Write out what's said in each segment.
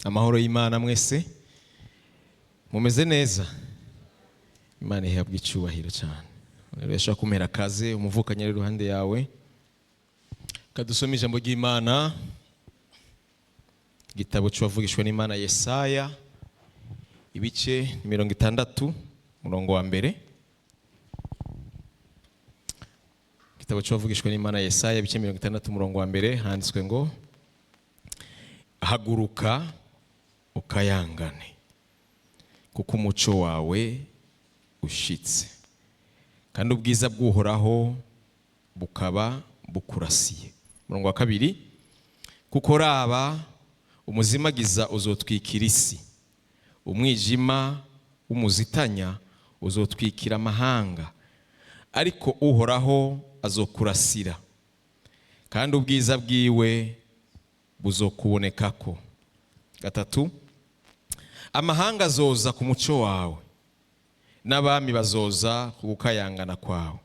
Amahoro y'Imana mwese. Mumeze neza? Imana ihabwa icyubahiro cyane. Rero yashobora kumera akaze umuvukanye ari iruhande yawe, kadusoma ijambo ry'Imana, igitabo cy'uwavugishwa n'Imana Yesaya, ibice 60, umurongo wa mbere. Igitabo cy'uwavugishwa n'Imana Yesaya, ibice 60, umurongo wa mbere, handitswe ngo: "Haguruka ukayangane, kuko umuco wawe ushitse, kandi ubwiza bw'Uhoraho bukaba bukurasiye." Umurongo wa kabiri: "Kuko raba, umuzimagiza uzotwikira isi, umwijima w'umuzitanya uzotwikira amahanga, ariko Uhoraho azokurasira, kandi ubwiza bwiwe buzokubonekako." Gatatu: "Amahanga azoza ku muco wawe, n'abami bazoza ku gukayangana kwawe."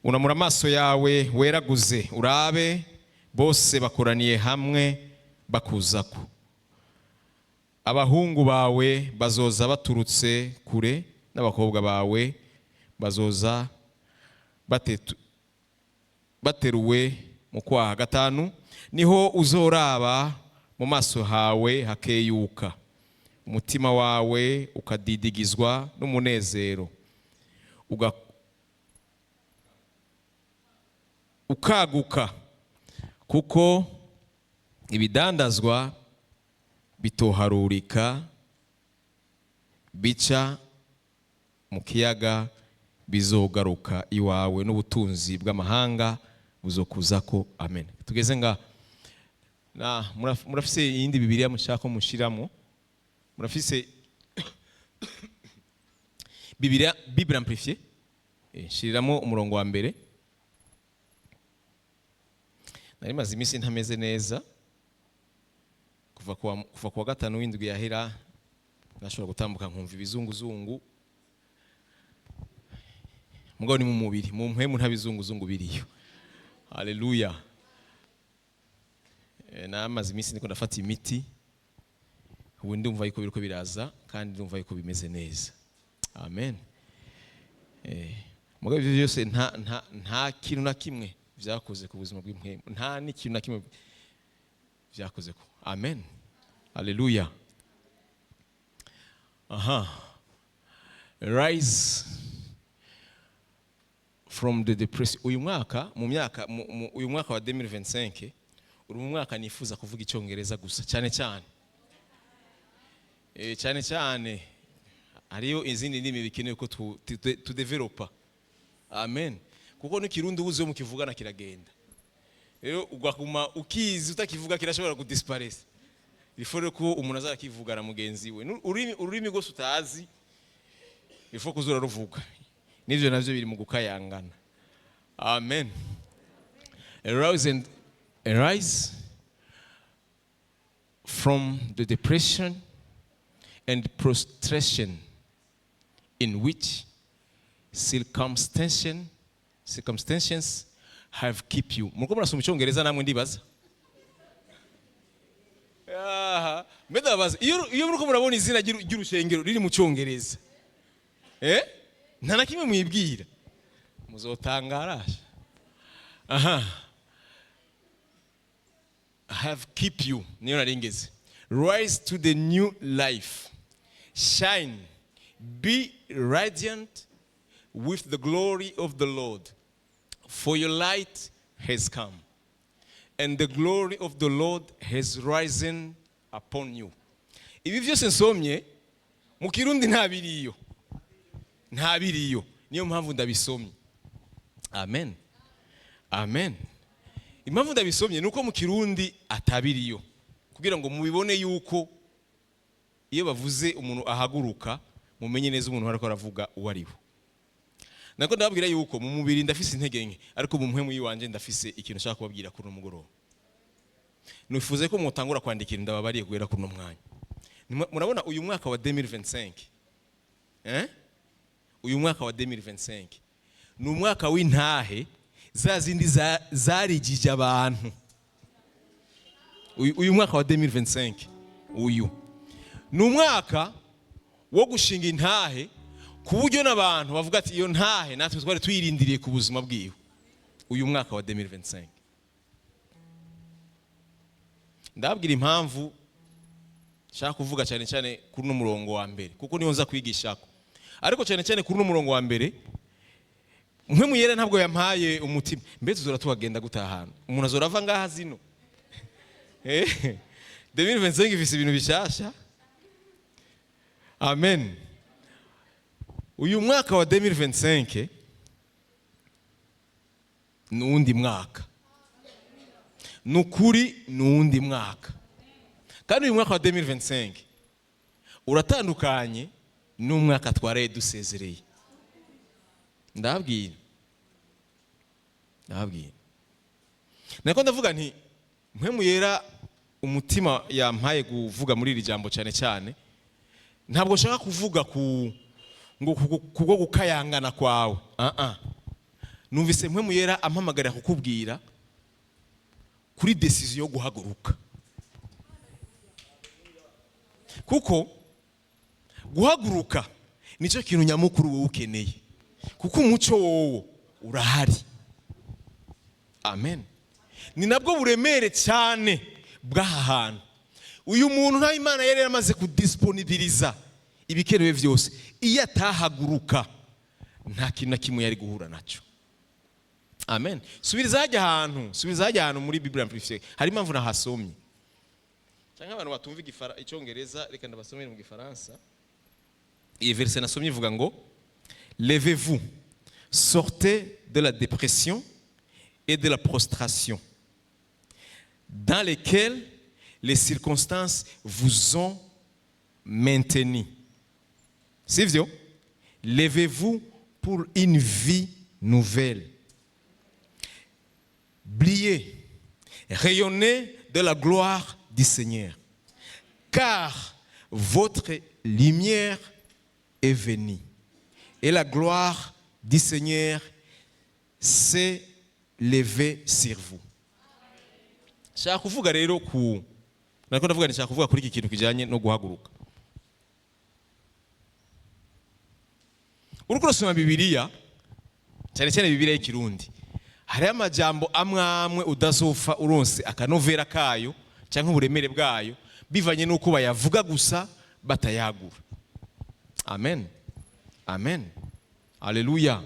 Unamura amaso yawe weraguze urabe, bose bakoraniye hamwe bakuzako. Abahungu bawe bazoza baturutse kure, n'abakobwa bawe bazoza bateruwe mu kwaha. Gatanu: "Niho uzoraba mu maso hawe hakeyuka, umutima wawe ukadidigizwa n'umunezero, ukaguka, kuko ibidandazwa bitoharurika bica mu kiyaga bizogaruka iwawe, n'ubutunzi bw'amahanga buzokuzako." Amen. Tugeze nga na murafise iyindi Bibiliya mushaka ko mushiramo? Murafise Bibiliya Bible Amplifiée? Shiriramo umurongo wa mbere. Nari maze iminsi ntameze neza kuva kuwa gatanu w'indwi yahera. Nashobora gutambuka nkumva ibizunguzungu, mugabo ni mu mubiri, mu mpwemu nta bizunguzungu biriyo. Haleluya! Namaze iminsi ndiko ndafata imiti, ubu ndumva yuko biriko biraza kandi ndumva yuko bimeze neza. Amen. Mugabo ivyo byose nta kintu na kimwe vyakoze ku buzima bw'impwemu, nta n'ikintu na kimwe vyakoze ko. Amen, haleluya. Aha, rise from the depression. Uyu mwaka mu myaka uyu mwaka wa 2025 uri mu mwaka nifuza kuvuga Icyongereza gusa cyane cyane. Cyane cyane hariyo izindi ndimi bikenewe ko tudevelopa. Amen. Kuko n'Ikirundi ubuze iyo mukivugana kiragenda, rero ugakuma ukizi utakivuga kirashobora kudisparesa. Il faut ko umuntu azakivugana mugenzi we. Ururimi rwose utazi, il faut kuzura ruvuga. N'ivyo navyo biri mu gukayangana. Amen. Arise and arise from the depression and prostration in which circumstances have keep you. Muriko murasoma Icyongereza namwe, ndibaza. Aha, mbe ndabaza, iyo muriko murabona izina ry'urushengero riri mu Cyongereza, nta na kimwe mwibwira? Muzotangara. Aha, have keep you, niyo naringeze. Rise to the new life, shine, be radiant with the glory of the Lord, for your light has come and the glory of the Lord has risen upon you. Ibi byose nsomye mu Kirundi nta biriyo, nta biriyo, niyo mpamvu ndabisomye. Amen, amen. Impamvu ndabisomye ni uko mu Kirundi atabiriyo, kugira ngo mubibone yuko iyo bavuze umuntu ahaguruka, mumenye neza umuntu ariko aravuga uwo ari we. Nako ndababwira yuko mu mubiri ndafise intege nke, ariko mu mpwemu yiwanje ndafise ikintu nshaka kubabwira kuri uno mugoroba. Nifuze ko mutangura kwandikira, ndababariye guhera kuri uno mwanya. Murabona uyu mwaka wa 2025, eh? Uyu mwaka wa 2025 ni umwaka w'intahe. Za zindi zarigije abantu. Uyu mwaka wa 2025, uyu ni umwaka wo gushinga intahe ku buryo n'abantu bavuga ati: "Iyo ntahe natwe twari tuyirindiriye ku buzima bwiwe." Uyu mwaka wa 2025, ndababwira impamvu nshaka kuvuga cyane cyane kuri uno murongo wa mbere, kuko niyo nza kwigishako, ariko cyane cyane kuri uno murongo wa mbere. Mpwemu Yera ntabwo yampaye umutima. Mbese tuzora tuhagenda gutaha ahantu umuntu azora ava ngaha zino? 2025 ifise ibintu bishasha. Amen. Uyu mwaka wa 2025 ni uwundi mwaka, ni ukuri, ni uwundi mwaka. Kandi uyu mwaka wa 2025 uratandukanye n'umwaka twaraye dusezereye. Ndababwira, ndababwira, nako ndavuga nti Mpwemu Yera umutima yampaye kuvuga muri iri jambo cyane cyane, ntabwo nshaka kuvuga ku ngo kubwo gukayangana kwawe. Ah ah, numvise Mpwemu Yera ampamagarira kukubwira kuri décision yo guhaguruka, kuko guhaguruka nicyo kintu nyamukuru wowe ukeneye, kuko umuco wowo urahari. Amen. Ni nabwo buremere cyane bw'aha hantu. Uyu muntu, nta Imana yari yaramaze kudisponibiliza ibikenewe byose, iyo atahaguruka nta kintu na kimwe yari guhura nacyo. Amen. Subiriza hajya ahantu, subiriza hajya ahantu muri Bible Amplifiée. Hari impamvu nahasomye. Cyangwa abantu batumva icyongereza, reka ndabasomere mu Gifaransa. Iyi verset nasomye ivuga ngo: "Levez-vous, sortez de la dépression et de la prostration dans lesquelles les circonstances vous ont maintenu." Sivyo? "Levez-vous pour une vie nouvelle. Brillez, rayonnez de la gloire du Seigneur, car votre lumière est venue et la gloire du Seigneur s'est levée sur vous." Nshaka kuvuga rero ku, nariko ndavuga nti nshaka kuvuga kuri iki kintu kijyanye no guhaguruka. Uriko urasoma Bibiliya, cyane cyane Bibiliya y'Ikirundi, hariho amajambo amwe amwe udazopfa uronse akanovera kayo cyangwa uburemere bwayo, bivanye n'uko bayavuga gusa batayagura. Amen, amen, aleluya.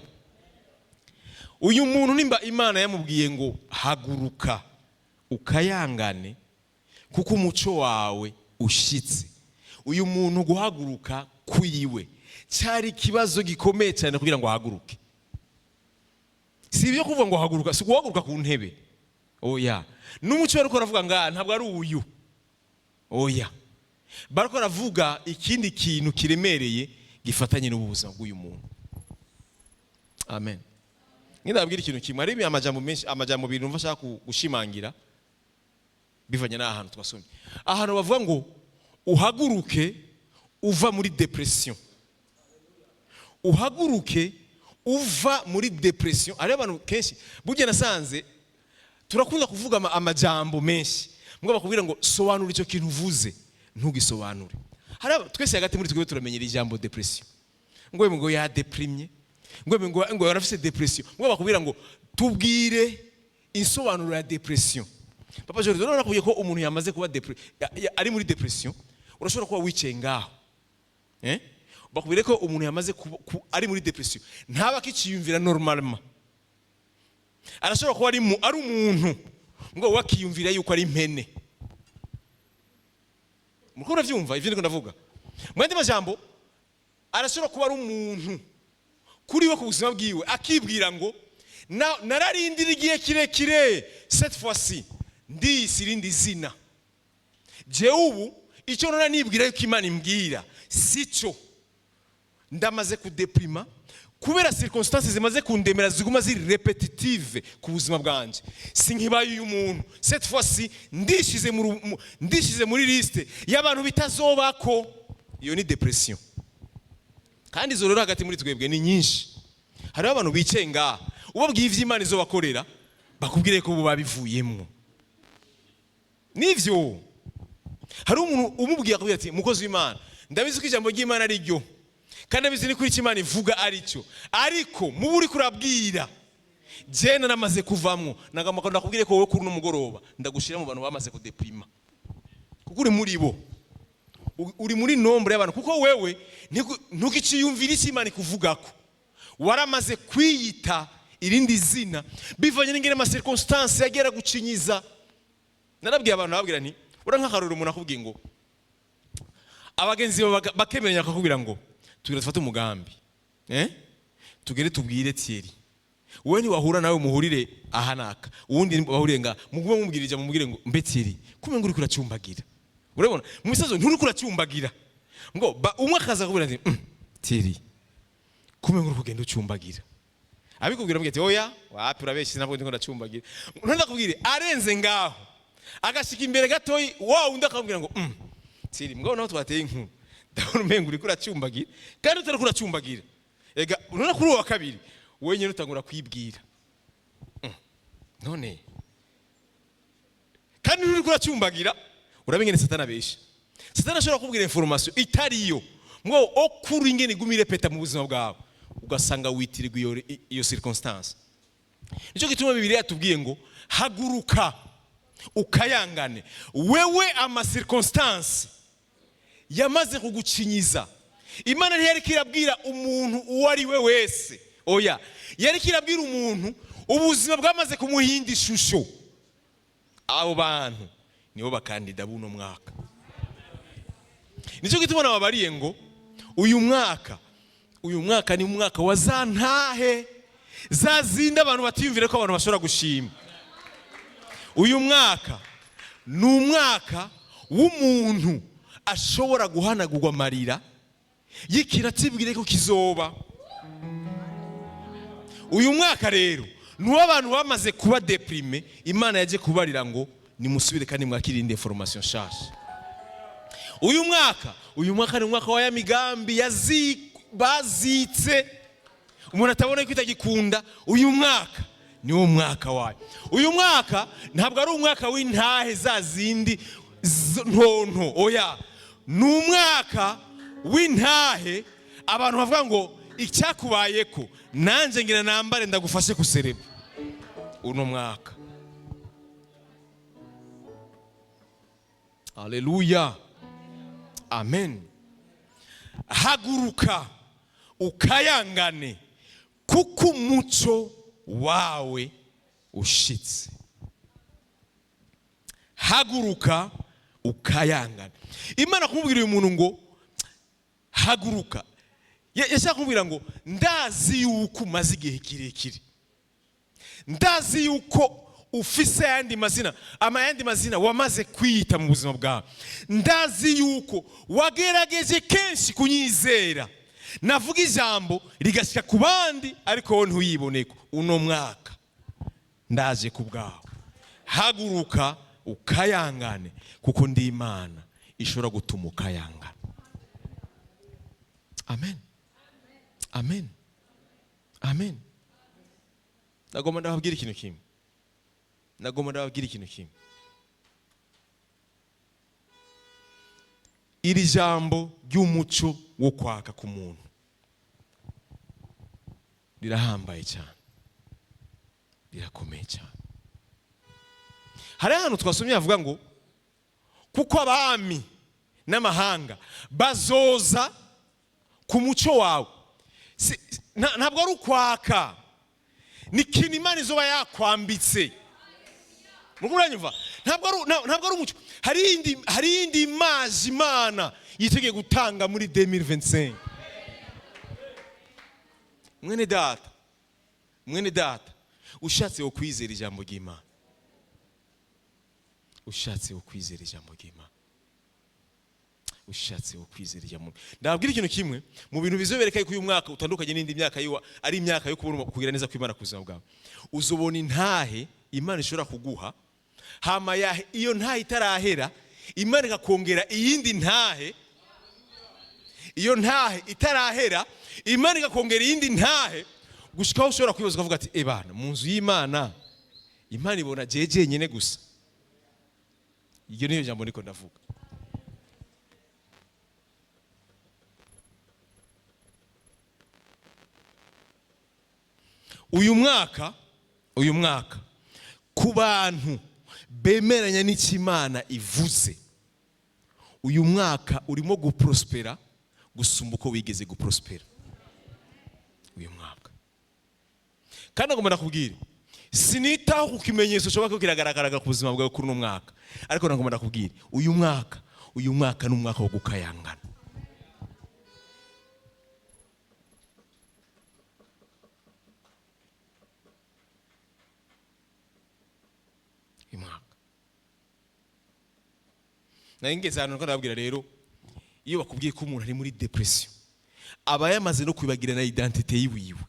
Uyu muntu, nimba Imana yamubwiye ngo: "Haguruka ukayangane kuko umuco wawe ushitse," uyu muntu guhaguruka kwiwe cyari ikibazo gikomeye cyane kugira ngo ahaguruke. Si ibyo kuvuga ngo haguruka, si guhaguruka ku ntebe, oya. N'umuco bariko baravuga ngaha ntabwo ari uyu, oya. Bariko baravuga ikindi kintu kiremereye gifatanye n'ubu buzima bw'uyu muntu. Amen. Ngenda ikintu kimwe. Hari amajambo menshi, amajambo abiri numva ashaka gushimangira bivanye n'ahantu twasomye, ahantu bavuga ngo uhaguruke uva muri dépression, uhaguruke uva muri dépression. Hariho abantu kenshi, burya nasanze turakunda kuvuga amajambo menshi, mbwo bakubwira ngo sobanura icyo kintu uvuze, ntugisobanure. Hari twese hagati muri twebwe turamenyera ijambo dépression, ngo yadeprimye, ngo yarafise dépression. Ngo bakubwira ngo tubwire insobanuro ya dépression. Papa Jordan, urabona nakubwiye ko umuntu yamaze kuba ari muri dépression, urashobora kuba wicaye ngaho, eh? Bakubwire ko umuntu yamaze ari muri dépression, ntaba akiciyumvira normalement. Arashobora kuba ari umuntu, ngo we akiyumvira yuko ari impene. Muriko uravyumva ivyo ndiko ndavuga? Mu yandi majambo, arashobora kuba ari umuntu, kuri we, ku buzima bwiwe, akibwira ngo nararindira igihe kirekire, cette fois-ci ndiyise irindi zina. Jewe ubu icyo nora nibwira yuko Imana imbwira si cyo. Ndamaze kudeprima kubera circonstances zimaze kundemera, ziguma ziri répétitives ku buzima bwanje. Sinkibaye uyu muntu. Cette fois-ci ndishize muri liste y'abantu bitazobako. Iyo ni dépression. Kandi izo rero hagati muri twebwe ni nyinshi. Hariho abantu bicaye ngaha, Ubabwiye ivyo Imana izobakorera, bakubwire ko bo babivuyemwo. Nivyo, hari umuntu umubwiye akubwira ati: "Mukozi w'Imana, ndabizi ko ijambo ry'Imana ari ryo, kandi ndabizi ni kuri icyo Imana ivuga ari cyo, ariko muba uri kurabwira je naramaze kuvamwo." Nagomba ndakubwire ko wowe kuri uno mugoroba ndagushira mu bantu bamaze kudeprima, kuko uri muri bo, uri muri nombre y'abantu, kuko wewe ntukiciyumvira icyo Imana ikuvugako. Waramaze kwiyita irindi zina bivanye n'ingene ama circonstances yagera gucinyiza. Narabwiye abantu, nababwira nti ura nk'akarorero, umuntu akubwiye ngo abagenzi bawe bakemeranya, bakakubwira ngo tugira dufate umugambi, eh? Tugere tubwire Thierry, wowe ntiwahura nawe muhurire aha naka, uwundi bahuriye nga mugume mumubwira ijambo, mubwire ngo: "Mbe Thierry, kumbe ngo uriko uracyumbagira?" Urabona mu misozo nturiko uracyumbagira, ngo umwe akaza akubwira ati: Thierry, kumbe ngo uri kugenda ucumbagira." Abikubwira, mbwira ati: "Oya, wapi, urabeshye, ntabwo ndiko ndacumbagira." None ndakubwire, arenze ngaho agashika imbere gatoyi, wa wundi akamubwira ngo: Thierry, mugabo naho twateye inkuru, ndabona umengo uriko uracumbagira kandi utariko uracumbagira." Ega none kuri uwo wa kabiri wenyine utangura kwibwira: None kandi uriko uracumbagira?" Urabe ingene Satani abesha. Satani ashobora kubwira information itariyo, mwo okuri ingene iguma irepeta mu buzima bwawe, ugasanga witirirwa iyo circonstance. Nicyo gituma Bibiliya yatubwiye ngo: "Haguruka ukayangane." Wewe ama circonstance yamaze kugucinyiza, Imana ntiyariko irabwira umuntu uwo ari we wese, oya, yariko irabwira umuntu ubuzima bwamaze kumuhinda ishusho. Abo bantu nibo bakandida b'uno mwaka. Nicyo gituma nababariye ngo uyu mwaka ni umwaka wa za ntahe za zindi abantu batiyumvire ko abantu bashobora gushima. Uyu mwaka ni umwaka w'umuntu ashobora guhanagurwa amarira y'ikintu atibwire ko kizoba. Uyu mwaka rero ni uw'abantu bamaze kuba déprimés. Imana yaje kubarira ngo nimusubire kandi mwakire indi formation nshasha. Uyu mwaka ni umwaka wa ya migambi bazitse, umuntu atabona ko itagikunda. Uyu mwaka niwo mwaka wayo. Uyu mwaka ntabwo ari umwaka w'intahe za zindi ntonto, oya, ni umwaka w'intahe abantu bavuga ngo: "Icyakubayeko nanjye ngira nambare ndagufashe kusereba." Uno mwaka, aleluya, amen. Haguruka ukayangane, kuko umuco wawe ushitse. Haguruka ukayangane. Imana kumubwira uyu muntu ngo haguruka, yashaka kumubwira ngo: "Ndazi yuko umaze igihe kirekire, ndazi yuko ufise ayandi mazina, ama yandi mazina wamaze kwiyita mu buzima bwawe, ndazi yuko wagerageje kenshi kunyizera, navuga ijambo rigashyika ku bandi, ariko wowe ntuyiboneko. Uno mwaka ndaje ku bwawe. Haguruka ukayangane, kuko ndi Imana ishobora gutuma ukayangana." Amen, amen, amen. Nagomba ndababwira ikintu kimwe, nagomba ndababwira ikintu kimwe. Iri jambo ry'umuco wo kwaka ku muntu rirahambaye cyane, rirakomeye cyane. Hari ahantu twasomye havuga ngo: "Kuko abami n'amahanga bazoza ku muco wawe." Ntabwo ari ukwaka, ni ikintu Imana izoba yakwambitse. Muriko muranyumva? Ntabwo ari umuco. Hari iyindi image Imana yiteguye gutanga muri 2025. Mwene data, mwene data, ushatse wo kwizera ijambo ry'Imana, ushatse wo kwizera ijambo ry'Imana, ushatse wo kwizera ijambo, ndababwira ikintu kimwe mu bintu bizobereka yuko uyu mwaka utandukanye n'indi myaka, yo ari imyaka yo kubona kugira neza kw'Imana ku buzima bwawe. Uzobona intahe Imana ishobora kuguha, hama iyo ntahe itarahera, Imana ikakongera iyindi ntahe. Iyo ntahe itarahera, Imana ikakongera iyindi ntahe. Gushika aho ushobora kwibaza ukavuga ati: "Ebana, mu nzu y'Imana, Imana ibona jeje nyene gusa." Iryo niyo jambo niko ndavuga. Uyu mwaka ku bantu bemeranya n'icyo Imana ivuze, uyu mwaka urimo guprospera gusumba uko wigeze guprospera uyu mwaka. Kandi agomba nakubwira, sinitaho ku kimenyetso ushobora kuba kiragaragara ku buzima bwawe kuri uno mwaka, ariko nagomba nakubwira, uyu mwaka ni umwaka wo gukayangana. Uyu mwaka nari ngeze ahantu ndababwira rero, iyo bakubwiye ko umuntu ari muri dépression, aba yamaze no kwibagira na identité yiwiwe.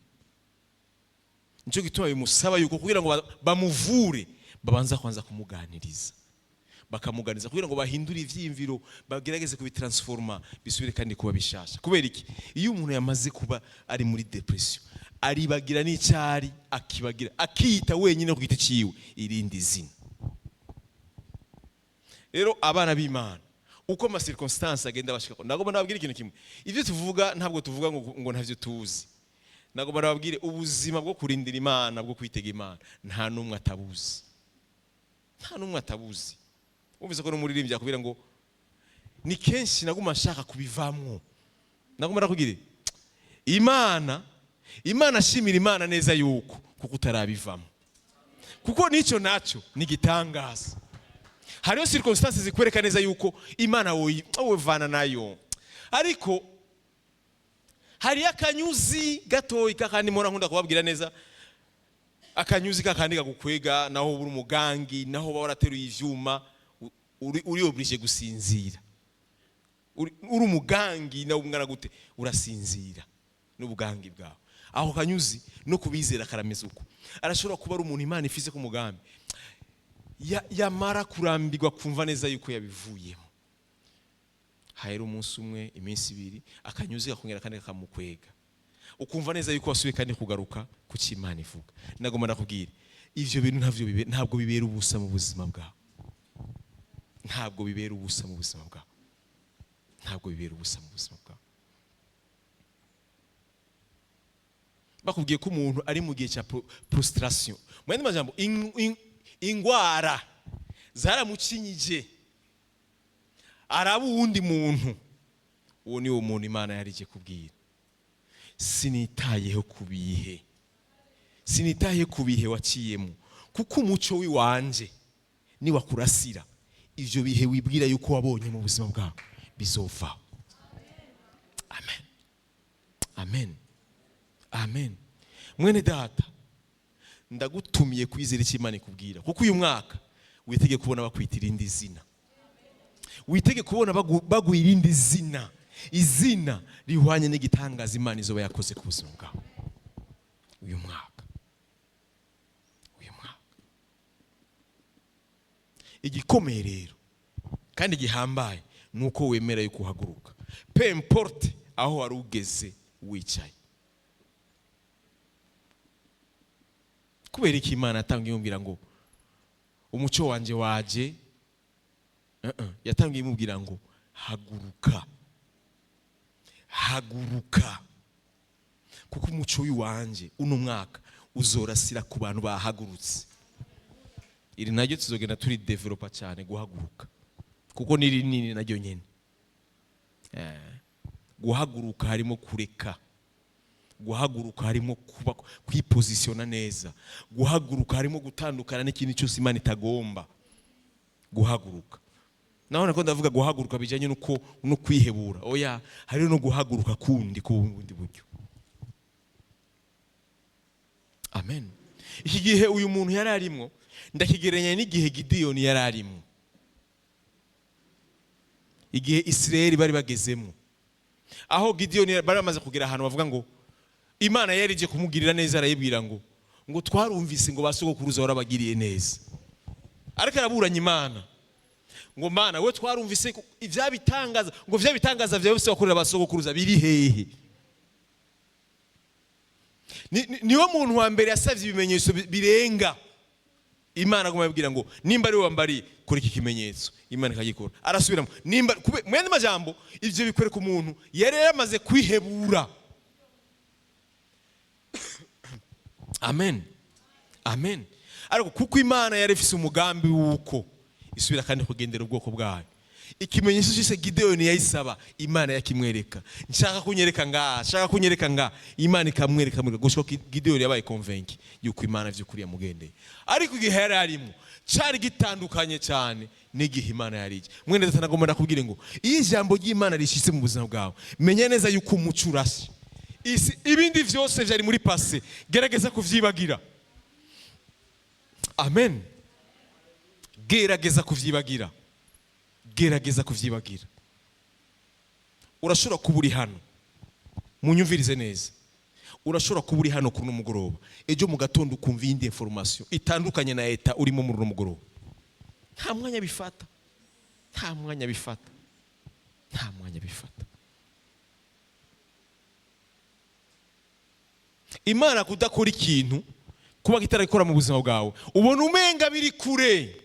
Nicyo gituma bimusaba yuko kugira ngo bamuvure, babanza kwanza kumuganiriza, bakamuganiriza kugira ngo bahindure ivyiyumviro, bagerageze kubitransforma bisubire kandi kuba bishasha. Kubera iki? Iyo umuntu yamaze kuba ari muri dépression, aribagira n'icyari, akibagira, akiyita wenyine ku giti ciwe irindi zina. Rero abana b'Imana, uko ama circonstances agenda bashika, ndagomba ndababwira ikintu kimwe. Ibyo tuvuga, ntabwo tuvuga ngo ntavyo tuzi. Nagomba ndababwire, ubuzima bwo kurindira Imana, bwo kwitega Imana, nta n'umwe atabuzi, nta n'umwe atabuzi. Wumvise ko n'umuririmbyi akubwira ngo: "Ni kenshi naguma nshaka kubivamwo." Nagomba ndakubwire, Imana ashimira Imana neza yuko kuko utarabivamo, kuko n'icyo nacyo ni igitangaza. Hariho circonstances zikwereka neza yuko Imana wovana nayo, ariko hariyo akanyuzi gatoyi kakandi mpora nkunda kubabwira neza, akanyuzi kakandi kagukwega, naho uri umugangi, naho uba warateruye ivyuma, uri obligé gusinzira. Uri umugangi nawe ungana gute, urasinzira n'ubugangi bwawe. Aho kanyuzi no kubizera karameze uko. Arashobora kuba ari umuntu Imana ifise ku mugambi, yamara kurambirwa, kumva neza yuko yabivuyemo, hahera umunsi umwe, iminsi 2, akanyuzi kakongera kandi kakamukwega, ukumva neza yuko wasubiye kandi kugaruka ku cyo Imana ivuga. Nagomba nakubwira, ivyo bintu ntabwo bibera ubusa mu buzima bwawe, ntabwo bibera ubusa mu buzima bwawe, ntabwo bibera ubusa mu buzima bwawe. Bakubwiye ko umuntu ari mu gihe cya prostration, mu yandi majambo ingwara zaramucinyije, araba uwundi muntu, uwo ni wo muntu Imana yarije kubwira: "Sinitayeho ku bihe, sinitaye ku bihe waciyemo, kuko umuco w'iwanje niwakurasira, ivyo bihe wibwira yuko wabonye mu buzima bwawe bizovaho." Amen, amen, amen. Mwene data, ndagutumiye kwizera icyo Imana ikubwira, kuko uyu mwaka witege kubona bakwita irindi zina, witege kubona baguha irindi zina, izina rihwanye n'igitangaza Imana izoba yakoze ku buzima bwawe uyu mwaka. Uyu mwaka igikomeye rero kandi gihambaye ni uko wemera yuko uhaguruka, peu importe aho wari ugeze wicaye. Kubera iki Imana yatangiye imubwira ngo umuco wanjye waje? Yatangiye imubwira ngo: "Haguruka, haguruka, kuko umuco w'iwanje uno mwaka uzorasira ku bantu bahagurutse." Iri naryo tuzogenda turi developa cyane, guhaguruka, kuko ni rinini naryo nyene. Guhaguruka harimo kureka, guhaguruka harimo kuba kwipozisiyona neza, guhaguruka harimo gutandukana n'ikintu cyose Imana itagomba. Guhaguruka naho nako ndavuga guhaguruka bijyanye nuko no kwihebura, oya, hariho no guhaguruka kundi ku bundi buryo. Amen. Iki gihe uyu muntu yari arimwo ndakigereranya n'igihe Gidiyoni yari arimwo, igihe Isirayeli bari bagezemo, aho Gidiyoni bari bamaze kugera ahantu bavuga ngo Imana yari ije kumugirira neza, arayibwira ngo twarumvise ngo ba sogokuruza warabagiriye neza. Ariko araburanya Imana ngo: "Mana we, twarumvise ko ibyabitangaza, ngo vyabitangaza vyawe byose wakorera ba sogokuruza biri hehe?" Niwe muntu wa mbere yasabye ibimenyetso birenga. Imana aguma abwira ngo: "Nimba ari wowe wambariye, kora iki kimenyetso." Imana ikagikora. Arasubiramo, nimba mu yandi majambo, ivyo bikwereka umuntu yari yaramaze kwihebura. Amen, amen. Ariko kuko Imana yari ifise umugambi w'uko isubira kandi kugendera ubwoko bwayo, ikimenyetso cyose Gideyoni yayisaba, Imana yakimwereka. "Nshaka kunyereka ngaha, nshaka kunyereka ngaha." Imana ikamwereka gushika Gideyoni yabaye convaincu yuko Imana vy'ukuri yamugendeye. Ariko igihe yari arimo cari gitandukanye cyane n'igihe Imana yari ije. Mwene data, nagomba ndakubwire ngo iyo ijambo ry'Imana rishitse mu buzima bwawe, menya neza yuko umuco urashe isi. Ibindi vyose vyari muri passé, gerageza kuvyibagira. Amen. Gerageza kuvyibagira, gerageza kuvyibagira. Urashobora kuba uri hano, munyumvirize neza, urashobora kuba uri hano kuri uno mugoroba, ejo mu gatondo ukumva iyindi information itandukanye na état urimo muri uno mugoroba. Nta mwanya bifata, nta mwanya bifata, nta mwanya bifata. Imana kudakora ikintu, kuba kitaragikora mu buzima bwawe, ubona umenga biri kure,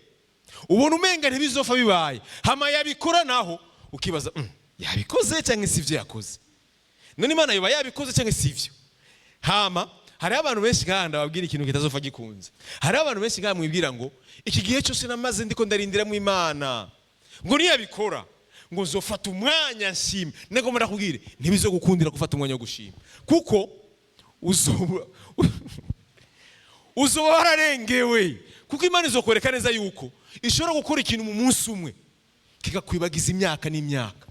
ubona umenga ntibizofa bibaye. Hama yabikora naho ukibaza: Yabikoze cyangwa si ibyo yakoze? None Imana yoba yabikoze cyangwa si ibyo?" Hama hariho abantu benshi kandi babwira ikintu kitazofa gikunze. Hariho abantu benshi ngaha mwibwira ngo iki gihe cyose namaze ndiko ndarindiramo Imana, ngo niyabikora ngo nzofata umwanya nshime. Nagomba ndakubwire, ntibizogukundira gufata umwanya wo gushima, kuko uzoba wararengewe, kuko Imana izokwereka neza yuko ishobora gukora ikintu mu munsi umwe kikakwibagiza imyaka n'imyaka.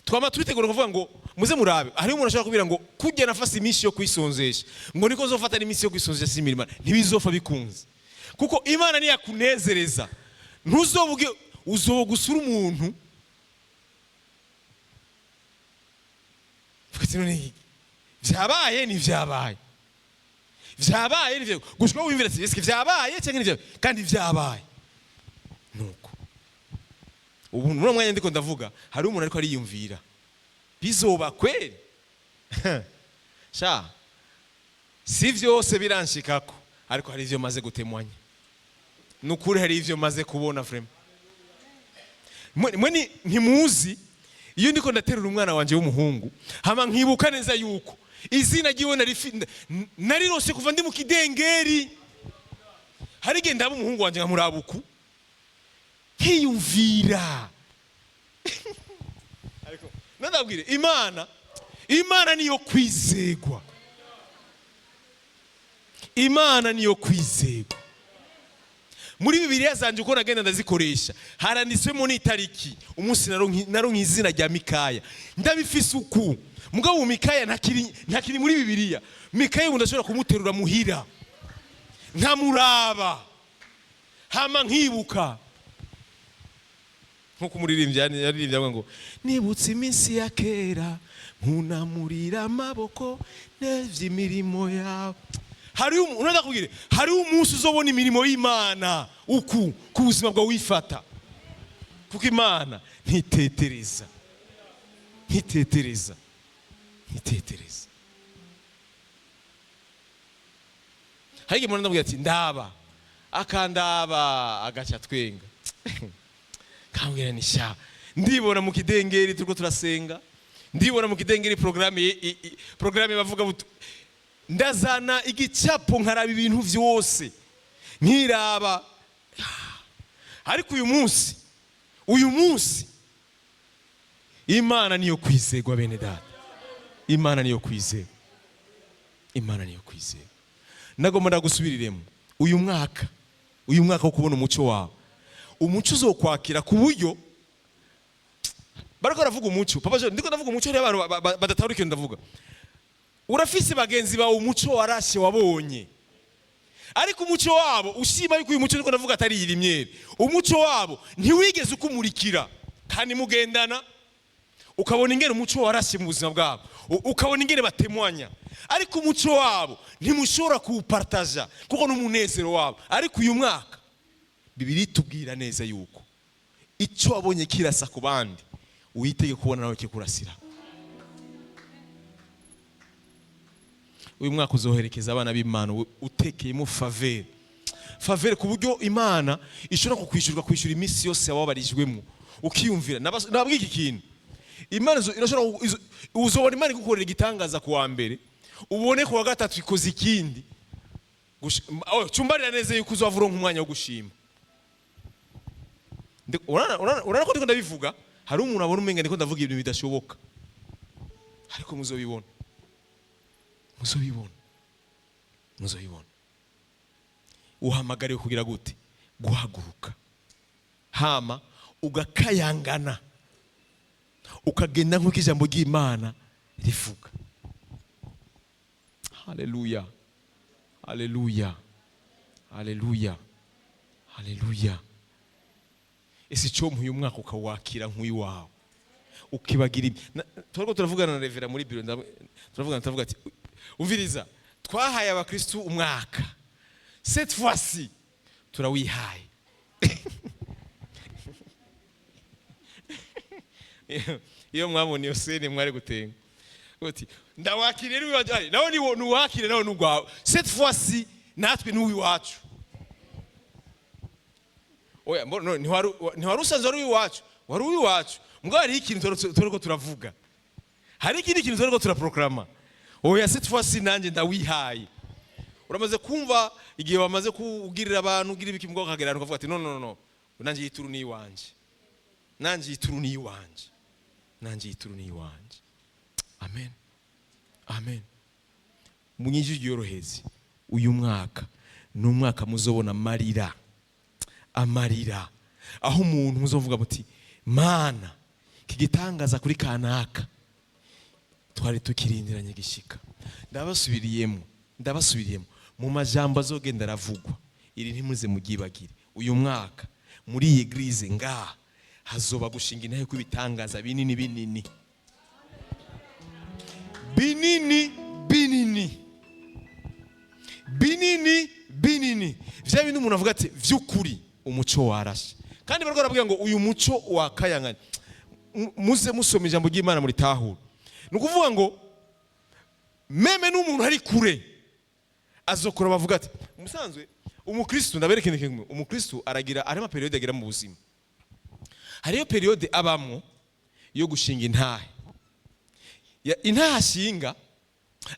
Twama twitegura kuvuga ngo muze murabe. Hariho umuntu ashobora kubwira ngo kujya nafase iminsi yo kwisonzesha, ngo niko nzofata n'iminsi yo kwisonzesha imirimo. Ntibizofa bikunze, kuko Imana niyakunezereza ntuzobuge, uzoba gusura umuntu uvuga ati: "None iki vyabaye? Ni vyabaye, vyabaye, ni vyabaye." Gushika wiyumvira ati: "Eske vyabaye cyangwa ni vyabaye?" Kandi vyabaye. Nuko ubu muri uwo mwanya ndiko ndavuga, hari umuntu ariko ariyumvira: "Bizoba kweri?" Sha, si vyose biranshikako, ariko hari ivyo maze gutemwanya. Nukuri hari ivyo maze kubona vraiment. Mwe ntimuzi iyo ndiko ndaterura umwana wanje w'umuhungu, hama nkibuka neza yuko izina ryiwe narirose kuva ndi mu kidengeri. Hari igihe ndaba umuhungu wanje nkamuraba uku, nkiyumvira. Ariko ndabwire, Imana niyo kwizegwa, Imana niyo kwizegwa. Muri Bibiliya zanje uko nagenda ndazikoresha, haranditswemo n'itariki umunsi naronka izina rya Mikaya. Ndabifise uku. Mugabo ubu Mikaya ntakiri muri Bibiliya. Mikaya ubu ndashobora kumuterura muhira, nkamuraba, hama nkibuka nkuko umuririmbyi yaririmbye avuga ngo: "Nibutse iminsi ya kera, nkunamurira amaboko, nevye imirimo yawe." Hariho ndakubwire, hariho umunsi uzobona imirimo y'Imana uku ku buzima bwawe wifata, kuko Imana ntitetereza, ntitetereza, ntitetereza. Hari igihe umuntu ndamubwira ati: "Ndaba," akandaba, agaca twenga. Kambwira ni sha, ndibona mu kidengeri turiko turasenga, ndibona mu kidengeri programme bavuga butu, ndazana igicapo nkaraba ibintu vyose, nkiraba. Ariko uyu munsi Imana niyo kwizegwa. Bene data, Imana niyo kwizegwa, Imana niyo kwizegwa. Nagomba ndagusubiriremo: uyu mwaka wo kubona umuco wawe, umuco uzokwakira ku buryo bariko baravuga umuco. Papa Jean, ndiko ndavuga umuco. Hariho abantu badatahura ikintu ndavuga. Urafise bagenzi bawe umuco warashe wabonye, ariko umuco wabo, ushima yuko uyu muco ndiko ndavuga atari iyi rimyeri, umuco wabo ntiwigeze ukumurikira. Kandi mugendana, ukabona ingene umuco warashe mu buzima bwabo, ukabona ingene batemwanya, ariko umuco wabo ntimushobora kuwupartaja kuko n'umunezero wabo. Ariko uyu mwaka Bibiliya itubwira neza yuko icyo wabonye kirasa ku bandi, witege kubona nawe kikurasira. Uyu mwaka uzoherekeza abana b'Imana utekeyemo faveur, faveur, ku buryo Imana ishobora kukwishyurwa, kwishyura iminsi yose wababarijwemo. Ukiyumvira, nababwiye iki kintu, Imana irashobora uzobona Imana igukorera igitangaza ku wa mbere, ubone ku wa gatatu ikoze ikindi. Oh, cumbarira neza yuko uzova uronka umwanya wo gushima. Urabona ko ndiko ndabivuga, hari umuntu abona umenga ndiko ndavuga ibintu bidashoboka, ariko muzobibona, muzobibona, muzobibona. Uhamagariwe kugira gute? Guhaguruka, hama ugakayangana, ukagenda nk'uko ijambo ry'Imana rivuga. Haleluya, haleluya, haleluya, haleluya! Ese icyo uyu mwaka ukawakira nk'uyu wawe, ukibagira turiko turavugana na révérend muri biro, turavugana, turavuga ati: "Umviriza, twahaye abakristu umwaka, cette fois-ci turawihaye." Iyo mwabona iyo scène mwari gutenga uti: "Ndawakiriye n'uwiwacu, nawe ni nuwakire, nawe n'ugwawe. Cette fois-ci natwe n'uwiwacu." Oya, no, ntiwari usanzwe wari uwiwacu, wari uwiwacu, mbwo hariho ikintu turiko turavuga, hari ikindi kintu turiko turaproclama. Oya, cette fois-ci nanjye ndawihaye. Uramaze kumva igihe wamaze kugirira abantu, ugira ibiki, mbwo ukagera ahantu ukavuga ati: "No, no, no, nanjye iyi tour ni iwanje, nanjye iyi tour ni iwanje, nanjye iyi tour ni iwanje." Amen, amen. Mu ijwi ryoroheze, uyu mwaka ni umwaka muzobona amarira, amarira, aho umuntu muzovuga muti: "Mana, iki gitangaza kuri kanaka twari tukirindiranye gishika." Ndabasubiriyemo, ndabasubiriyemo, mu majambo azogenda aravugwa, iri ntimuze muryibagire: uyu mwaka muri iyi église ngaha hazoba gushinga intahe kw'ibitangaza binini, binini, binini, binini, binini, binini, vya bindi umuntu avuga ati: "Vy'ukuri umuco warashe." Kandi bariko baravuga ngo uyu muco wakayanganye. Muze musoma ijambo ry'Imana muritahura. Ni ukuvuga ngo même n'umuntu ari kure azokora bavuga ati musanzwe umukristo. Ndabereka ikintu kimwe: umukristo aragira, arimo période agira mu buzima. Hariyo période abamwo yo gushinga intahe. Intahe ashinga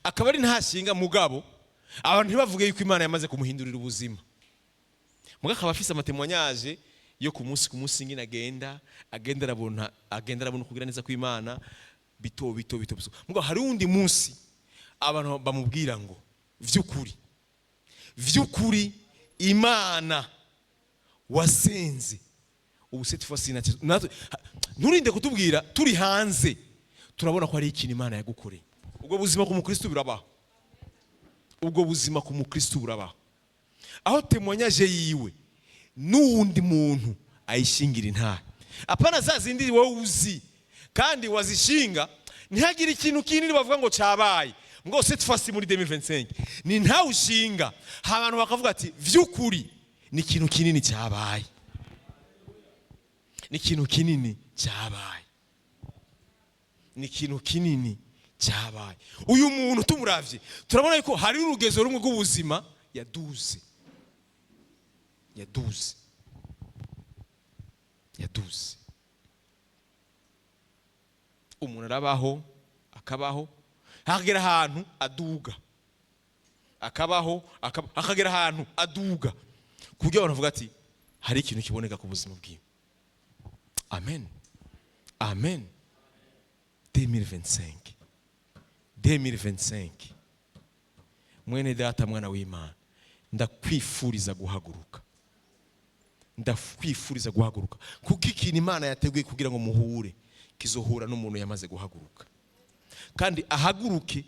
akaba ari intahe ashinga, mugabo abantu ntibavuge yuko Imana yamaze kumuhindurira ubuzima, mugabo akaba afise ama témoignages yo ku munsi ku munsi, ingene agenda arabona, agenda arabona kugira neza kw'Imana bito bito bito bito. Mugabo hari uwundi munsi abantu bamubwira ngo: "Vy'ukuri, vy'ukuri, Imana wasenze ubu, cette fois ci natwe nturinde kutubwira, turi hanze turabona ko hari ikintu Imana yagukoreye." Ubwo buzima ku mukristo burabaho, ubwo buzima ku mukristo burabaho, aho témoignage yiwe n'uwundi muntu ayishingira intahe, apana za zindi wowe uzi kandi wazishinga ntihagire ikintu kinini bavuga ngo cyabaye. Ngo cette fois muri 2025 ni ntawe ushinga, abantu bakavuga ati: "Vy'ukuri ni ikintu kinini cyabaye, ni ikintu kinini cyabaye, ni ikintu kinini cyabaye." Uyu muntu tumuravye turabona yuko hari urugezo rumwe rw'ubuzima yaduze, yaduze, yaduze. Umuntu arabaho, akabaho, akagera ahantu aduga, akabaho, akagera ahantu aduga ku buryo abantu bavuga ati: "Hari ikintu kiboneka ku buzima bwiwe." Amen, amen. 2025, 2025, mwene data, mwana w'Imana, ndakwifuriza guhaguruka, ndakwifuriza guhaguruka, kuko ikintu Imana yateguye kugira ngo muhure kizohura n'umuntu yamaze guhaguruka, kandi ahaguruke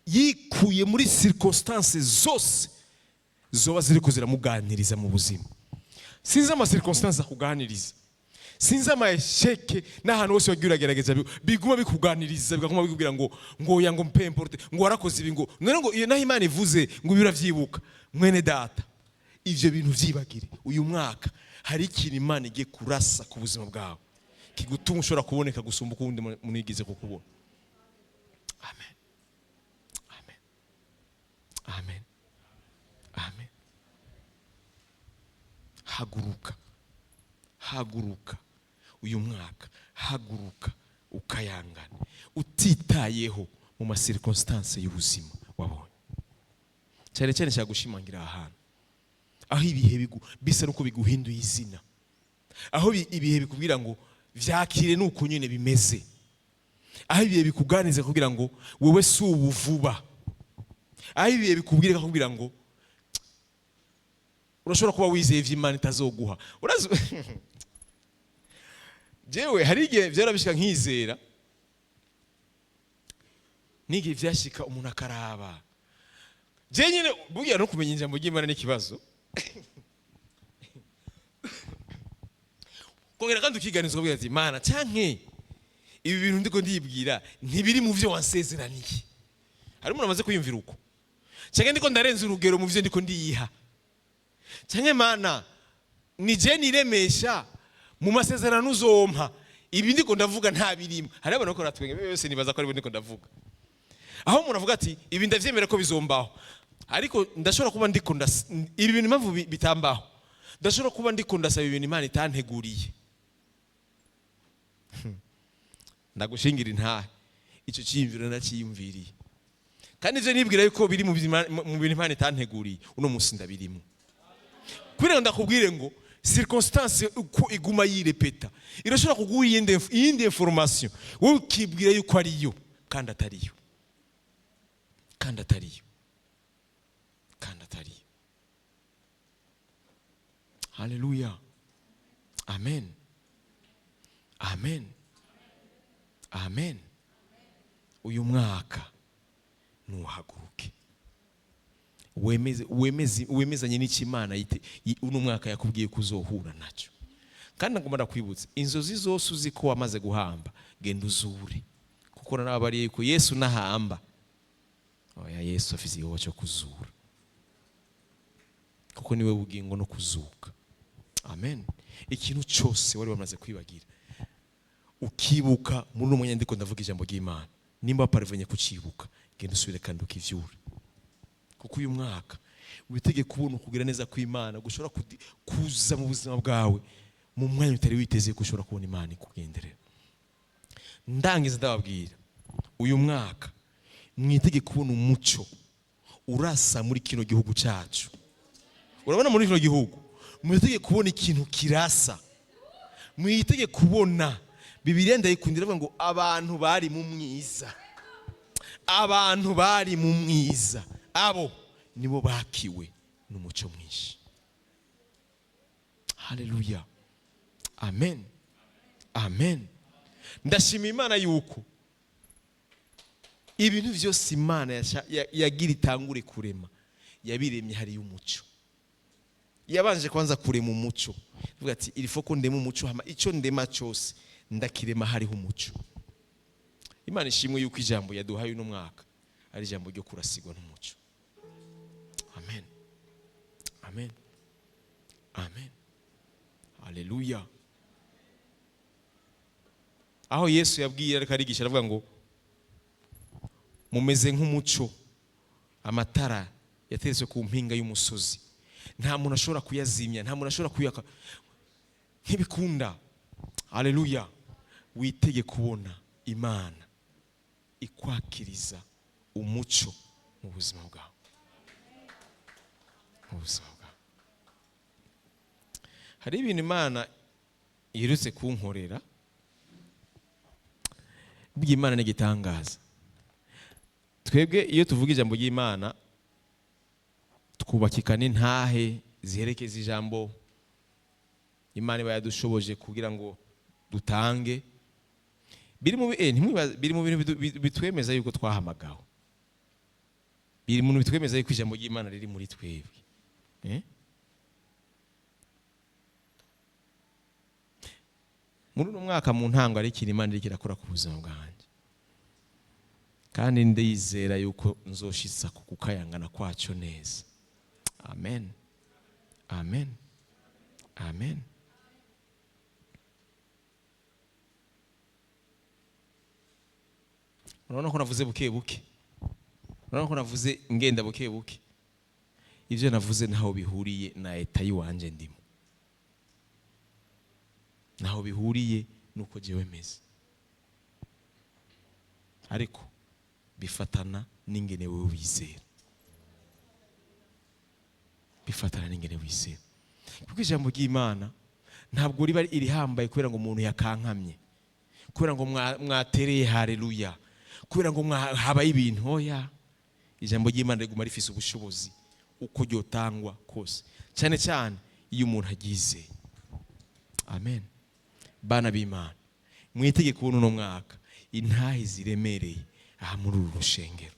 yikuye muri circonstances zose zoba ziriko ziramuganiriza mu buzima. Sinzi ama circonstances akuganiriza, sinzi ama échecs n'ahantu hose wagiye uragerageza biguma bikuganiriza, biguma bikubwira ngo oya, ngo peu importe, ngo warakoze ibi, ngo none ngo iyo naho Imana ivuze ngo ibi uravyibuka. Mwene data, ivyo bintu vyibagire. Uyu mwaka hari ikintu Imana igiye kurasa ku buzima bwawe kigutuma ushobora kuboneka gusumba uko uwundi muntu yigeze kukubona. Amen, amen. Haguruka, haguruka uyu mwaka, haguruka ukayangana utitayeho mu ma circonstances y'ubuzima wabonye. Cyane cyane nshaka gushimangira aha hantu aho ibihe bisa nuko biguhinduye izina, aho ibihe bikubwira ngo vyakire nuko nyine bimeze, aho ibihe bikuganiza kugira ngo wewe si ubu vuba, aho ibihe bikubwira kugira ngo urashobora kuba wizeye ivyo Imana itazoguha. Urazi, jewe hari igihe vyarabishika nkizera, n'igihe vyashika umuntu akaraba je nyine burya no kumenya ijambo ry'Imana n'ikibazo, kongera kandi ukiganiza ukavuga ati: "Mana, canke ibi bintu ndiko ndibwira ntibiri mu vyo wansezeraniye?" Hari umuntu amaze kwiyumvira uko? Canke ndiko ndarenza urugero mu vyo ndiko ndiyiha? Canke Mana, ni je niremesha mu masezerano uzompa, ibi ndiko ndavuga nta birimo? Hari abantu bakora twenge byose, nibaza ko ari ndiko ndavuga aho umuntu avuga ati: "Ibi ndavyemera ko bizombaho, ariko ndashobora kuba ndiko ibi bintu impamvu bitambaho, ndashobora kuba ndiko ndasaba ibintu Imana itanteguriye." Ndagushingira intahe, icyo cyiyumviro ndacyiyumviriye, kandi ivyo nibwira yuko biri mu bintu Imana itanteguriye, uno munsi ndabirimo. Kubera ngo ndakubwire ngo circonstance uko iguma yirepeta irashobora kuguha iyindi information, wowe ukibwira yuko ariyo kandi atariyo, kandi atariyo, kandi atariyo. Haleluya, amen, amen, amen. Uyu mwaka nuhaguruke wemeze, wemeze, wemezanye n'icyo Imana uno mwaka yakubwiye ko uzohura nacyo. Kandi ngomba ndakwibutsa, inzozi zose uzi ko wamaze guhamba, genda uzure, kuko narababariye yuko Yesu nahamba, oya, Yesu afise igikorwa cyo kuzura, kuko niwe bugingo no kuzuka. Amen. Ikintu cyose wari wamaze kwibagira ukibuka muri uno mwanya ndiko ndavuga ijambo ry'Imana, nimba waparvenye kucibuka, genda usubire kandi ukivyure, kuko uyu mwaka witege kubona ukugira neza kw'Imana gushobora kuza mu buzima bwawe mu mwanya utari witeze ko ushobora kubona Imana ikugenderera. Ndangiza ndababwira, uyu mwaka mwitege kubona umuco urasa muri kino gihugu cyacu. Urabona, muri kino gihugu mwitege kubona ikintu kirasa, mwitege kubona. Bibiliya ndayikundira, ivuga ngo abantu bari mu mwiza, abantu bari mu mwiza, abo nibo bakiwe n'umuco mwinshi. Haleluya, amen, amen. Ndashima Imana yuko ibintu byose Imana yagira itangure kurema, yabiremye hariyo umuco. Yabanje kwanza kurema umuco, ivuga ati: "Il faut ko ndema umuco, hama icyo ndema cyose ndakirema hariho umuco." Imana ishimwe yuko ijambo yaduhaye uno mwaka ari ijambo ryo kurasigwa n'umuco. Amen, amen, amen, haleluya. Aho Yesu yabwiye ariko arigisha, aravuga ngo mumeze nk'umuco, amatara yateretswe ku mpinga y'umusozi, nta muntu ashobora kuyazimya, nta muntu ashobora kuyaka, ntibikunda. Haleluya. Witege kubona Imana ikwakiriza umuco mu buzima bwawe, mu buzima bwawe. Hari ibintu Imana iherutse kunkorera. Burya Imana ni igitangaza. Twebwe iyo tuvuga ijambo ry'Imana twubakika n'intahe ziherekeza ijambo Imana iba yadushoboje kugira ngo dutange. Biri mu ntimwibaze, biri mu bintu bitwemeza yuko twahamagawe, biri mu bintu bitwemeza yuko ijambo ry'Imana riri muri twebwe. Muri uno mwaka mu ntango ari ikintu Imana iriko irakora ku buzima bwanjye, kandi ndizera yuko nzoshitsa ku kukayangana kwacyo neza. Amen, amen, amen. Urabona ko navuze buke buke, urabona ko navuze ngenda buke buke. Ibyo navuze ntaho bihuriye na état y'iwanje ndimo. Ntaho bihuriye nuko jewe meze, ariko bifatana n'ingene wewe wizera, bifatana n'ingene wizera, kuko ijambo ry'Imana ntabwo riba irihambaye kubera ngo umuntu yakankamye, kubera ngo mwatereye haleluya, kubera ngo habaye ibintu. Oya, ijambo ry'Imana riguma rifise ubushobozi uko ryotangwa kose, cyane cyane iyo umuntu aryizeye. Amen. Bana b'Imana, mwitege kubona uno mwaka intahe ziremereye aha muri uru rushengero,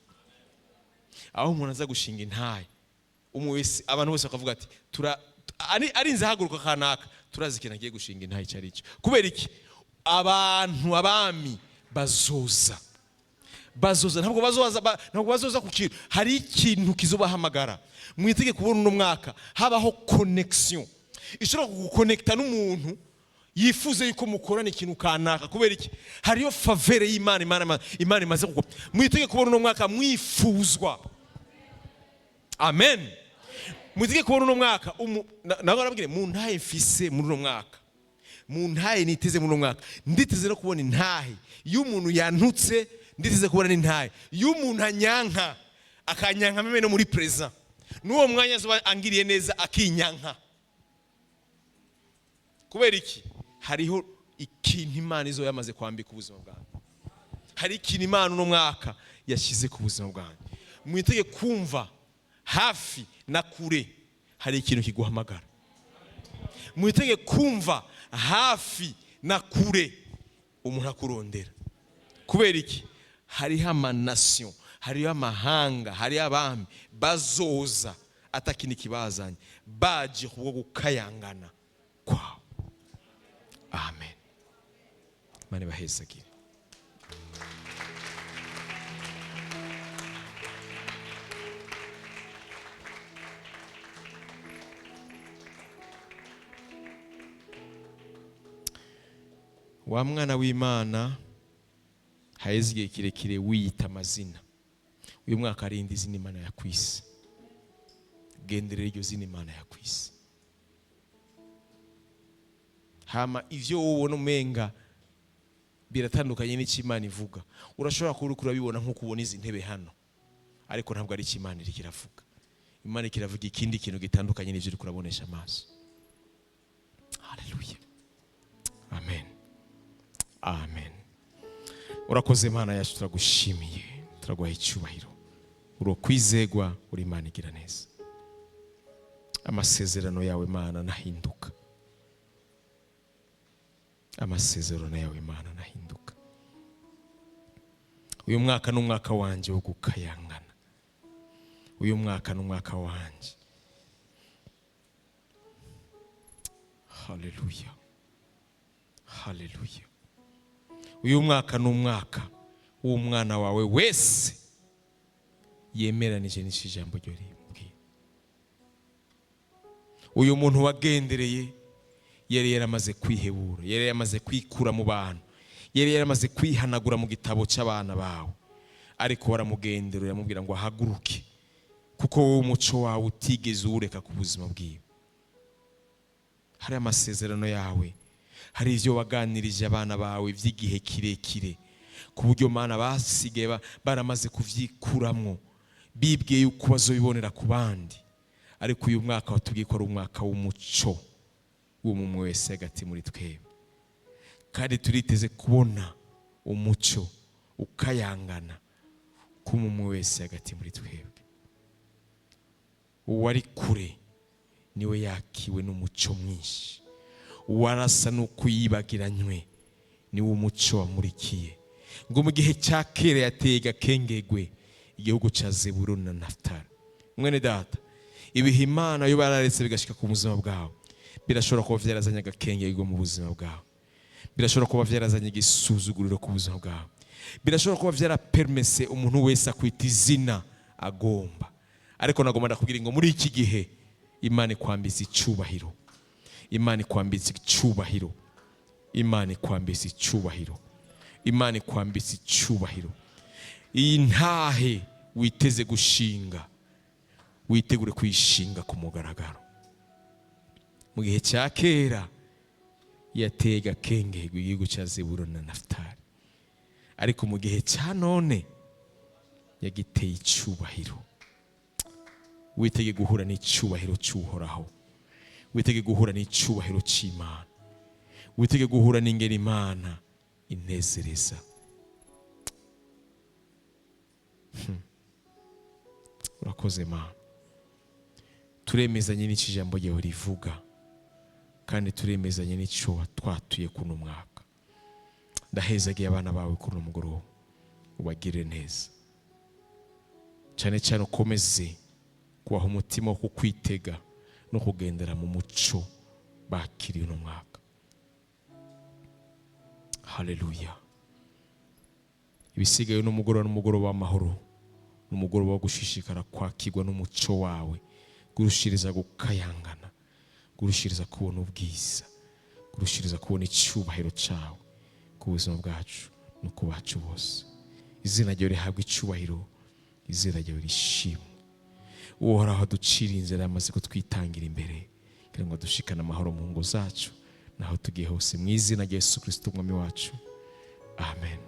aho umuntu aza gushinga intahe, umwe wese, abantu bose bakavuga ati arinze ahaguruka kanaka, turazi ikintu agiye gushinga intahe icyo ari cyo. Kubera iki? Abantu, abami bazoza, bazoza, ntabwo bazoza ntabwo bazoza ku kintu, hari ikintu kizobahamagara. Mwitege kubona uno mwaka habaho connection ishobora kugukonekita n'umuntu yifuza yuko mukorana ikintu kanaka. Kubera iki? Hariyo faveur y'Imana, Imana imaze kuko. Mwitege kubona uno mwaka mwifuzwa. Amen. Mwitege kubona uno mwaka nawe arabwire mu ntahe mfise muri uno mwaka, mu ntahe niteze muri uno mwaka, nditeze no kubona intahe y'umuntu yantutse, nditeze kubona n'intahe y'umuntu anyanka, akanyanka même no muri présent, n'uwo mwanya azoba angiriye neza akinyanka. Kubera iki? Hariho ikintu Imana izo yamaze kwambika ubuzima bwanjye, hari ikintu Imana uno mwaka yashyize ku buzima bwanjye. Mwitege kumva hafi na kure hari ikintu kiguhamagara. Mwitege kumva hafi na kure umuntu akurondera. Kubera iki? Hariho amanasiyo, hariho amahanga, hariho abami bazoza atakindi kibazanye, baje kubwo gukayangana kwawe. Amen. Imana ibahezagire. Wa mwana w'Imana, haheze igihe kirekire wiyita amazina. Uyu mwaka arinda izina Imana yakwise, genderera iryo zina Imana yakwise. Hama ivyo wowe ubona umenga biratandukanye n'icyo Imana ivuga, urashobora kuba uriko urabibona nk'uko ubona izi ntebe hano, ariko ntabwo ari icyo Imana iriko iravuga. Imana iriko iravuga ikindi kintu gitandukanye n'ivyo uriko urabonesha amaso. Haleluya, amen, amen. Urakoze Imana yacu, turagushimiye, turaguha icyubahiro. Uri kwizegwa, uri Imana igira neza. Amasezerano yawe Imana nahinduka, amasezerano yawe Imana nahinduka. Uyu mwaka ni umwaka wanjye wo gukayangana, uyu mwaka ni umwaka wanjye. Haleluya, haleluya. Uyu mwaka ni umwaka w'umwana wawe wese yemeranije n'iki jambo ryo rimubwira. Uyu muntu wagendereye yari yaramaze kwihebura, yari yaramaze kwikura mu bantu, yari yaramaze kwihanagura mu gitabo cy'abana bawe, ariko waramugendera uramubwira ngo ahaguruke, kuko wowe umuco wawe utigeze uwureka ku buzima bwiwe. Hari amasezerano yawe, hari ibyo waganirije abana bawe by'igihe kirekire, ku buryo Mana basigaye baramaze kuvyikuramwo, bibwiye yuko bazobibonera ku bandi. Ariko uyu mwaka watubwiye ko ari umwaka w'umuco w'umwe wese hagati muri twebwe, kandi turiteze kubona umuco ukayangana k'umwe wese hagati muri twebwe. Uwari kure niwe yakiwe n'umuco mwinshi, uwarasa n'uko yibagiranywe niwe umuco wamurikiye. Ngo mu gihe cya kera yateye gakengegwe igihugu cya Zebuluni na Nafutali. Mwene data, ibihe Imana yo bararetse bigashika ku buzima bwawe, birashobora kuba byarazanye agakengegwe mu buzima bwawe, birashobora kuba byarazanye igisuzuguriro ku buzima bwawe, birashobora kuba byarapermese umuntu wese akwita izina agomba. Ariko nagomba ndakubwira ngo muri iki gihe Imana ikwambitse icyubahiro, Imana ikwambitse icyubahiro, Imana ikwambitse icyubahiro, Imana ikwambitse icyubahiro. Iyi ntahe witeze gushinga, witegure kuyishinga ku mugaragaro. Mu gihe cya kera Yateye gakengego igihugu cya Zebuloni na Nafutali, ariko mu gihe cya none yagiteye icyubahiro. Witege guhura n'icyubahiro cy'Uhoraho, witege guhura n'icyubahiro cy'Imana, witege guhura n'ingeri Imana inezereza. Urakoze Mana. Turemezanye n'icyo ijambo ryawe rivuga, kandi turemezanye n'icyo twatuye kuno mwaka. Ndahezagiye abana bawe kuri uno mugoroba, ubagirire neza cyane cyane, ukomeze kubaha umutima wo kukwitega no kugendera mu muco bakiriye uno mwaka. Haleluya. Ibisigaye n'umugoroba, n'umugoroba w'amahoro, n'umugoroba wo gushishikara kwakirwa n'umuco wawe, gurushiriza gukayangana, gurushiriza kubona ubwiza, gurushiriza kubona icyubahiro cyawe ku buzima bwacu no ku bacu bose. Izina ryawe rihabwa icyubahiro, izina ryawe rishimwe. Uhoraho aducira inzira, yamaze kutwitangira imbere kugira ngo dushikane amahoro mu ngo zacu naho tugiye hose, mu izina rya Yesu Kirisito Umwami wacu, amen.